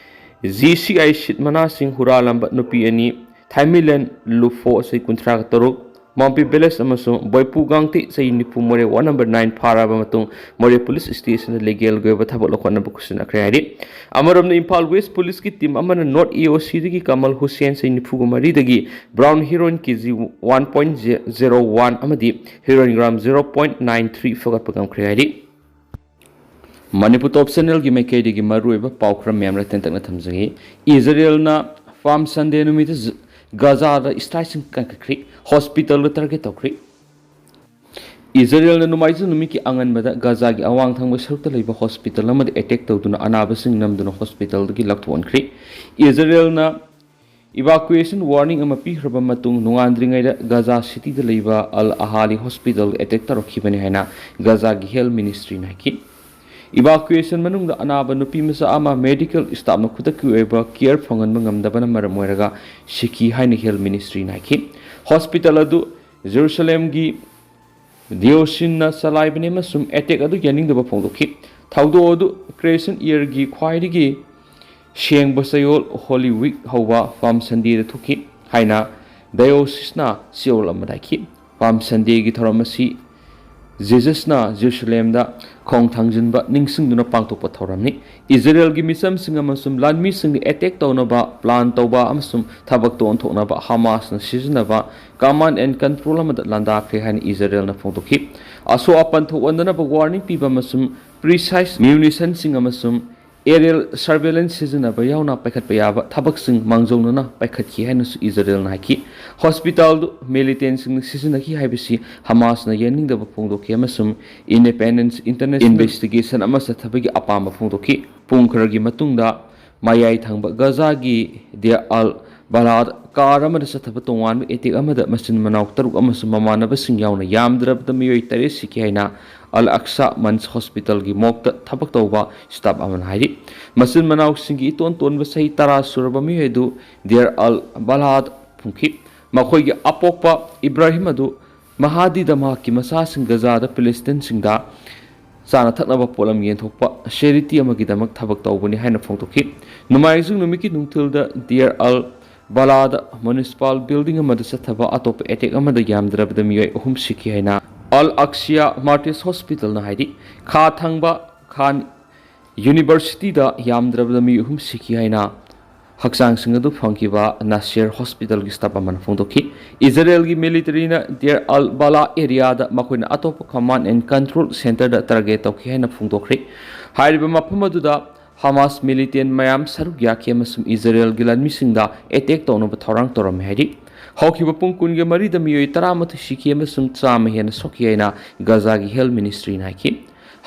ꯖꯤ ꯁꯤ ꯑꯥꯏ ꯁꯤꯠ ꯃꯅꯥꯁꯤꯡ ꯍꯨꯔꯥꯜꯂꯝꯕ ꯅꯨꯄꯤ ꯑꯅꯤ, ꯊꯥꯏꯃꯤꯂꯦꯟ ꯂꯨꯐꯣ ꯆꯍꯤ ꯀꯨꯟꯊ꯭ꯔꯥꯒ ꯇꯔꯨꯛ, ꯃꯥꯝꯄꯤ ꯚꯤꯂꯦꯖ ꯑꯃꯁꯨꯡ ꯕꯣꯏꯄꯨ ꯒꯥꯡꯇꯤ ꯆꯍꯤ ꯅꯤꯐꯨ ꯃꯣꯔꯦ ꯋꯥꯔꯗ ꯅꯝꯕꯔ ꯅꯥꯏꯟ ꯐꯥꯔꯕ ꯃꯇꯨꯡ ꯃꯣꯔꯦ ꯄꯨꯂꯤꯁ ꯁ꯭ꯇꯦꯁꯟꯗ ꯂꯤꯒꯦꯜꯒꯤ ꯑꯣꯏꯕ ꯊꯕꯛ ꯂꯧꯈꯠꯅꯕ ꯈꯨꯠꯁꯤꯟꯅꯈ꯭ꯔꯦ ꯍꯥꯏꯔꯤ꯫ ꯑꯃꯔꯣꯝꯗ ꯏꯝꯐꯥꯜ ꯋꯦꯁ ꯄꯨꯂꯤꯁꯀꯤ ꯇꯤꯝ ꯑꯃꯅ ꯅꯣꯔꯠ ꯑꯦ ꯑꯣ ꯁꯤꯗꯒꯤ ꯀꯃꯜ ꯍꯨꯁꯦꯟ ꯆꯍꯤ ꯅꯤꯐꯨꯒ ꯃꯔꯤꯗꯒꯤ brown heroin K G one point zero one ꯑꯃꯗꯤ heroin gram zero point nine three ꯐꯒꯠꯄ ꯉꯝꯈ꯭ꯔꯦ ꯍꯥꯏꯔꯤ꯫ ꯃꯅꯤꯄꯨꯔ ꯇꯣꯞ ꯆꯦꯅꯦꯜꯒꯤ ꯃꯥꯏꯀꯩꯗꯒꯤ ꯃꯔꯨꯑꯣꯏꯕ ꯄꯥꯎ ꯈꯔ ꯃꯌꯥꯝ ꯂꯩꯇꯦꯟ ꯇꯛꯅ ꯊꯝꯖꯒꯦ꯫ ꯏꯖꯔꯦꯜꯅ ꯄꯥꯝ ꯁꯟꯗꯦ ꯅꯨꯃꯤꯠꯇ ꯖ-, ꯒꯥꯖꯥꯗ ꯏꯁꯇ꯭ꯔꯥꯏꯛꯁꯤꯡ ꯀꯟꯈꯠꯈ꯭ꯔꯤ, ꯍꯣꯁꯄꯤꯇꯥꯜꯗ ꯇꯥꯔꯒꯦꯠ ꯇꯧꯈ꯭ꯔꯤ꯫ ꯏꯖꯔꯦꯜꯅ ꯅꯣꯡꯃꯥꯏꯖꯤꯡ ꯅꯨꯃꯤꯠꯀꯤ ꯑꯉꯟꯕꯗ ꯒꯥꯖꯥꯒꯤ ꯑꯋꯥꯡ ꯊꯪꯕ ꯁꯔꯨꯛꯇ ꯂꯩꯕ ꯍꯣꯁꯄꯤꯇꯥꯜ ꯑꯃꯗ ꯑꯦꯇꯦꯛ ꯇꯧꯗꯨꯅ ꯑꯅꯥꯕꯁꯤꯡ ꯅꯝꯗꯨꯅ ꯍꯣꯁꯄꯤꯇꯥꯜꯗꯒꯤ ꯂꯧꯊꯣꯛꯍꯟꯈ꯭ꯔꯤ꯫ ꯏꯖꯔꯦꯜꯅ ꯏꯚꯥꯀꯨꯌꯦꯁꯟ ꯋꯥꯔꯅꯤꯡ ꯑꯃ ꯄꯤꯈ꯭ꯔꯕ ꯃꯇꯨꯡ ꯅꯣꯡꯉꯥꯟꯗ꯭ꯔꯤꯉꯩꯗ ꯒꯥꯖꯥ ꯁꯤꯇꯤꯗ ꯂꯩꯕ ꯑꯜ ꯑꯍꯥꯂꯤ ꯍꯣꯁꯄꯤꯇꯥꯜꯗ ꯑꯦꯇꯦꯛ ꯇꯧꯔꯛꯈꯤꯕꯅꯤ ꯍꯥꯏꯅ ꯒꯥꯖꯥꯒꯤ ꯍꯦꯜꯊ ꯃꯤꯅꯤꯁꯇ꯭ꯔꯤꯅ ꯍꯥꯏꯈꯤ꯫ ꯏꯚꯥꯀꯨꯌꯦꯁꯟ ꯃꯅꯨꯡꯗ ꯑꯅꯥꯕ ꯅꯨꯄꯤ ꯃꯆꯥ ꯑꯃ ꯃꯦꯗꯤꯀꯦꯜ ꯁ꯭ꯇꯥꯐꯅ ꯈꯨꯗꯛꯀꯤ ꯑꯣꯏꯕ ꯀꯤꯌꯔ ꯐꯪꯍꯟꯕ ꯉꯝꯗꯕꯅ ꯃꯔꯝ ꯑꯣꯏꯔꯒ ꯁꯤꯈꯤ ꯍꯥꯏꯅ ꯍꯦꯜꯊ ꯃꯤꯅꯤꯁꯇ꯭ꯔꯤꯅ ꯍꯥꯏꯈꯤ꯫ ꯍꯣꯁꯄꯤꯇꯥꯜ ꯑꯗꯨ ꯖꯦꯔꯨꯁꯂꯦꯝꯒꯤ ꯗꯤꯑꯣꯁꯤꯟꯅ ꯆꯂꯥꯏꯕꯅꯤ ꯑꯃꯁꯨꯡ ꯑꯦꯇꯦꯛ ꯑꯗꯨ ꯌꯥꯅꯤꯡꯗꯕ ꯐꯣꯡꯗꯣꯛꯈꯤ꯫ ꯊꯧꯗꯣꯛ ꯑꯗꯨ ꯀ꯭ꯔꯦꯁꯟ ꯏꯌꯔꯒꯤ ꯈ꯭ꯋꯥꯏꯗꯒꯤ ꯁꯦꯡꯕ ꯆꯌꯣꯜ ꯍꯣꯂꯤ ꯋꯤꯛ ꯍꯧꯕ ꯄꯥꯝ ꯁꯟꯗꯦꯗ ꯊꯣꯛꯈꯤ ꯍꯥꯏꯅ ꯗꯥꯏꯑꯣꯁꯤꯁꯅ ꯆꯌꯣꯜ ꯑꯃꯗ ꯍꯥꯏꯈꯤ꯫ ꯄꯥꯝ ꯁꯟꯗꯦꯒꯤ ꯊꯧꯔꯝ ꯑꯁꯤ ꯖꯤꯖꯁꯅ ꯖꯦꯔꯨꯁꯂꯦꯝꯗ ꯈꯣꯡ ꯊꯥꯡꯖꯤꯟꯕ ꯅꯤꯡꯁꯤꯡꯗꯨꯅ ꯄꯥꯡꯊꯣꯛꯄ ꯊꯧꯔꯝꯅꯤ꯫ ꯏꯖꯔꯦꯜꯒꯤ ꯃꯤꯆꯝꯁꯤꯡ ꯑꯃꯁꯨꯡ ꯂꯥꯟꯃꯤꯁꯤꯡꯅ ꯑꯦꯇꯦꯛ ꯇꯧꯅꯕ ꯄ꯭ꯂꯥꯟ ꯇꯧꯕ ꯑꯃꯁꯨꯡ ꯊꯕꯛꯇ ꯑꯣꯟꯊꯣꯛꯅꯕ ꯍꯃꯥꯁꯅ ꯁꯤꯖꯤꯟꯅꯕ ꯀꯃꯥꯟ ꯑꯦꯟ ꯀꯟꯇ꯭ꯔꯣꯜ ꯑꯃꯗ ꯂꯥꯟꯗꯥꯈ꯭ꯔꯦ ꯍꯥꯏꯅ ꯏꯖꯔꯦꯜꯅ ꯐꯣꯡꯗꯣꯛꯈꯤ꯫ ꯑꯁꯣꯛ ꯑꯄꯟ ꯊꯣꯛꯍꯟꯗꯅꯕ ꯋꯥꯔꯅꯤꯡ ꯄꯤꯕ ꯑꯃꯁꯨꯡ ꯄ꯭ꯔꯤꯁꯥꯏꯁ ꯃ꯭ꯌꯨꯅꯤꯁꯟꯁꯤꯡ ꯑꯃꯁꯨꯡ ꯑꯦꯔꯤꯌꯦꯜ ꯁꯔꯚꯦꯂꯦꯟꯁ ꯁꯤꯖꯤꯟꯅꯕ ꯌꯥꯎꯅ ꯄꯥꯏꯈꯠꯄ ꯌꯥꯕ ꯊꯕꯛꯁꯤꯡ ꯃꯥꯡꯖꯧꯅꯅ ꯄꯥꯏꯈꯠꯈꯤ ꯍꯥꯏꯅꯁꯨ ꯏꯖꯔꯦꯜꯅ ꯍꯥꯏꯈꯤ꯫ ꯍꯣꯁꯄꯤꯇꯥꯜꯗꯨ ꯃꯤꯂꯤꯇꯦꯟꯁꯤꯡꯅ ꯁꯤꯖꯤꯟꯅꯈꯤ ꯍꯥꯏꯕꯁꯤ ꯍꯃꯥꯁꯅ ꯌꯥꯅꯤꯡꯗꯕ ꯐꯣꯡꯗꯣꯛꯈꯤ ꯑꯃꯁꯨꯡ ꯏꯟꯗꯤꯄꯦꯟꯗꯦꯟꯁ ꯏꯟꯇꯔꯅꯦꯁꯅꯦꯜ ꯏꯟꯚꯦꯁꯇꯤꯒꯦꯁꯟ ꯑꯃ ꯆꯠꯊꯕꯒꯤ ꯑꯄꯥꯝꯕ ꯐꯣꯡꯗꯣꯛꯈꯤ꯫ ꯄꯨꯡ ꯈꯔꯒꯤ ꯃꯇꯨꯡꯗ ꯃꯌꯥꯏ ꯊꯪꯕ ꯒꯖꯥꯒꯤ ꯗꯤꯌꯔ ꯑꯜ ꯕꯂꯥꯗ ꯀꯥꯔ ꯑꯃꯗ ꯆꯠꯊꯕ ꯇꯣꯉꯥꯟꯕ ꯑꯦꯇꯦꯛ ꯑꯃꯗ ꯃꯆꯤꯟ ꯃꯅꯥꯎ ꯇꯔꯨꯛ ꯑꯃꯁꯨꯡ ꯃꯃꯥꯟꯅꯕꯁꯤꯡ ꯌꯥꯎꯅ ꯌꯥꯝꯗ꯭ꯔꯕꯗ ꯃꯤꯑꯣꯏ ꯇꯔꯦꯠ ꯁꯤꯈꯤ ꯍꯥꯏꯅ ꯑꯜ ꯑꯛꯁꯥ ꯃꯟꯁ ꯍꯣꯁꯄꯤꯇꯥꯜꯒꯤ ꯃꯣꯔꯒꯇ ꯊꯕꯛ ꯇꯧꯕ ꯁ꯭ꯇꯥꯐ ꯑꯃꯅ ꯍꯥꯏꯔꯤ꯫ ꯃꯆꯤꯟ ꯃꯅꯥꯎꯁꯤꯡꯒꯤ ꯏꯇꯣꯟ ꯇꯣꯟꯕ ꯆꯍꯤ ꯇꯔꯥ ꯁꯨꯔꯕ ꯃꯤꯑꯣꯏ ꯑꯗꯨ ꯗꯤꯌꯔ ꯑꯜ ꯕꯂꯥꯗ ꯐꯨꯝꯈꯤ꯫ ꯃꯈꯣꯏꯒꯤ ꯑꯄꯣꯛꯄ ꯏꯕ꯭ꯔꯥꯍꯤꯝ ꯑꯗꯨ ꯃꯍꯥꯗꯤꯗ ꯃꯍꯥꯛꯀꯤ ꯃꯆꯥꯁꯤꯡ ꯒꯖꯥꯗ ꯐꯤꯂꯤꯁꯇꯤꯟꯁꯤꯡꯗ ꯆꯥꯅ ꯊꯛꯅꯕ ꯄꯣꯠꯂꯝ ꯌꯦꯟꯊꯣꯛꯄ ꯆꯦꯔꯤꯇꯤ ꯑꯃꯒꯤꯗꯃꯛ ꯊꯕꯛ ꯇꯧꯕꯅꯤ ꯍꯥꯏꯅ ꯐꯣꯡꯗꯣꯛꯈꯤ꯫ ꯅꯣꯡꯃꯥꯏꯖꯤꯡ ꯅꯨꯃꯤꯠꯀꯤ ꯅꯨꯡꯊꯤꯜꯗ ꯗꯤꯌꯔ ꯑꯜ ꯕꯂꯥꯗ ꯃ꯭ꯌꯨꯅꯤꯁꯤꯄꯥꯜ ꯕꯤꯜꯗꯤꯡ ꯑꯃꯗ ꯆꯠꯊꯕ ꯑꯇꯣꯞꯄ ꯑꯦꯇꯦꯛ ꯑꯃꯗ ꯌꯥꯝꯗ꯭ꯔꯕꯗ ꯃꯤꯑꯣꯏ ꯑꯍꯨꯝ ꯁꯤꯈꯤ ꯍꯥꯏꯅ ꯑꯜ ꯑꯛꯁꯤꯌꯥ ꯃꯥꯔꯇꯤꯁ ꯍꯣꯁꯄꯤꯇꯥꯜꯅ ꯍꯥꯏꯔꯤ꯫ ꯈꯥ ꯊꯪꯕ ꯈꯥꯟ ꯌꯨꯅꯤꯚꯔꯁꯤꯇꯤꯗ ꯌꯥꯝꯗ꯭ꯔꯕꯗ ꯃꯤ ꯑꯍꯨꯝ ꯁꯤꯈꯤ ꯍꯥꯏꯅ ꯍꯛꯆꯥꯡꯁꯤꯡ ꯑꯗꯨ ꯐꯪꯈꯤꯕ ꯅꯥꯁꯤꯔ ꯍꯣꯁꯄꯤꯇꯥꯜꯒꯤ ꯁ꯭ꯇꯥꯐ ꯑꯃꯅ ꯐꯣꯡꯗꯣꯛꯈꯤ꯫ ꯏꯖꯔꯦꯜꯒꯤ ꯃꯤꯂꯤꯇꯔꯤꯅ ꯗꯤꯌꯔ ꯑꯜ ꯕꯂꯥ ꯑꯦꯔꯤꯌꯥꯗ ꯃꯈꯣꯏꯅ ꯑꯇꯣꯞꯄ ꯀꯃꯥꯟ ꯑꯦꯟ ꯀꯟꯇ꯭ꯔꯣꯜ ꯁꯦꯟꯇꯔꯗ ꯇꯥꯔꯒꯦꯠ ꯇꯧꯈꯤ ꯍꯥꯏꯅ ꯐꯣꯡꯗꯣꯛꯈ꯭ꯔꯦ꯫ ꯍꯥꯏꯔꯤꯕ ꯃꯐꯝ ꯑꯗꯨꯗ ꯍꯃꯥꯁ ꯃꯤꯂꯤꯇꯦꯟ ꯃꯌꯥꯝ ꯁꯔꯨꯛ ꯌꯥꯈꯤ ꯑꯃꯁꯨꯡ ꯏꯖꯔꯦꯜꯒꯤ ꯂꯥꯟꯃꯤꯁꯤꯡꯗ ꯑꯦꯇꯦꯛ ꯇꯧꯅꯕ ꯊꯧꯔꯥꯡ ꯇꯧꯔꯝꯃꯤ ꯍꯥꯏꯔꯤ꯫ ꯍꯧꯈꯤꯕ ꯄꯨꯡ ꯀꯨꯟꯒ ꯃꯔꯤꯗ ꯃꯤꯑꯣꯏ ꯇꯔꯥꯃꯥꯊꯣꯏ ꯁꯤꯈꯤ ꯑꯃꯁꯨꯡ ꯆꯥꯝꯃ ꯍꯦꯟꯅ ꯁꯣꯛꯈꯤ ꯍꯥꯏꯅ ꯒꯖꯥꯒꯤ ꯍꯦꯜꯊ ꯃꯤꯅꯤꯁꯇ꯭ꯔꯤꯅ ꯍꯥꯏꯈꯤ꯫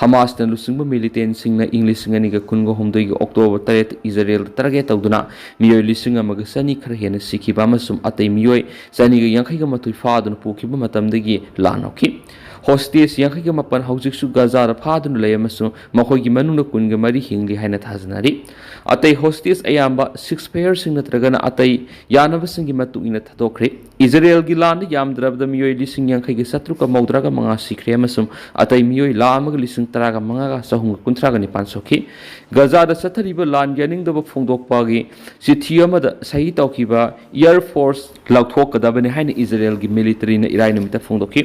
ꯍꯃꯥꯁꯅ ꯂꯨꯆꯤꯡꯕ ꯃꯤꯂꯤꯇꯦꯟꯁꯤꯡꯅ ꯏꯪ ꯂꯤꯁꯤꯡ ꯑꯅꯤꯒ ꯀꯨꯟꯒ ꯍꯨꯝꯗꯣꯏꯒꯤ ꯑꯣꯛꯇꯣꯕꯔ ꯇꯔꯦꯠꯇ ꯏꯖꯔꯦꯜꯗ ꯇꯥꯔꯒꯦꯠ ꯇꯧꯗꯨꯅ ꯃꯤꯑꯣꯏ ꯂꯤꯁꯤꯡ ꯑꯃꯒ ꯆꯅꯤ ꯈꯔ ꯍꯦꯟꯅ ꯁꯤꯈꯤꯕ ꯑꯃꯁꯨꯡ ꯑꯇꯩ ꯃꯤꯑꯣꯏ ꯆꯅꯤꯒ ꯌꯥꯡꯈꯩꯒ ꯃꯥꯊꯣꯏ ꯐꯥꯗꯨꯅ ꯄꯨꯈꯤꯕ ꯃꯇꯝꯗꯒꯤ ꯂꯥꯟ ꯍꯧꯈꯤ꯫ ꯍꯣꯁꯇꯦꯖ ꯌꯥꯡꯈꯩꯒ ꯃꯥꯄꯟ ꯍꯧꯖꯤꯛꯁꯨ ꯒꯖꯥꯗ ꯐꯥꯗꯨꯅ ꯂꯩ ꯑꯃꯁꯨꯡ ꯃꯈꯣꯏꯒꯤ ꯃꯅꯨꯡꯗ ꯀꯨꯟꯒ ꯃꯔꯤ ꯍꯤꯡꯂꯤ ꯍꯥꯏꯅ ꯊꯥꯖꯅꯔꯤ꯫ ꯑꯇꯩ ꯍꯣꯁꯇꯦꯖ ꯑꯌꯥꯝꯕ ꯁꯤꯖꯐꯌꯔꯁꯤꯡ ꯅꯠꯇ꯭ꯔꯒꯅ ꯑꯇꯩ ꯌꯥꯅꯕꯁꯤꯡꯒꯤ ꯃꯇꯨꯡ ꯏꯟꯅ ꯊꯥꯗꯣꯛꯈ꯭ꯔꯦ꯫ ꯏꯖꯔꯦꯜꯒꯤ ꯂꯥꯟꯗ ꯌꯥꯝꯗ꯭ꯔꯕꯗ ꯃꯤꯑꯣꯏ ꯂꯤꯁꯤꯡ ꯌꯥꯡꯈꯩꯒ ꯆꯥꯇ꯭ꯔꯨꯛꯀ ꯃꯧꯗ꯭ꯔꯥꯒ ꯃꯉꯥ ꯁꯤꯈ꯭ꯔꯦ ꯑꯃꯁꯨꯡ ꯑꯇꯩ ꯃꯤꯑꯣꯏ ꯂꯥꯈ ꯑꯃꯒ ꯂꯤꯁꯤꯡ ꯇꯔꯥꯒ ꯃꯉꯥꯒ ꯆꯍꯨꯝꯒ ꯀꯨꯟꯊ꯭ꯔꯥꯒ ꯅꯤꯄꯥꯟ ꯁꯣꯛꯈꯤ꯫ ꯒꯖꯥꯗ ꯆꯠꯊꯔꯤꯕ ꯂꯥꯟꯒꯤ ꯌꯥꯅꯤꯡꯗꯕ ꯐꯣꯡꯗꯣꯛꯄꯒꯤ ꯆꯤꯊꯤ ꯑꯃꯗ ꯁꯍꯤ ꯇꯧꯈꯤꯕ ꯑꯦꯌꯔ ꯐꯣꯔꯁ ꯂꯧꯊꯣꯛꯀꯗꯕꯅꯤ ꯍꯥꯏꯅ ꯏꯖꯔꯦꯜꯒꯤ ꯃꯤꯂꯤꯇꯔꯤꯅ ꯏꯔꯥꯏ ꯅꯨꯃꯤꯠꯇ ꯐꯣꯡꯗꯣꯛꯈꯤ꯫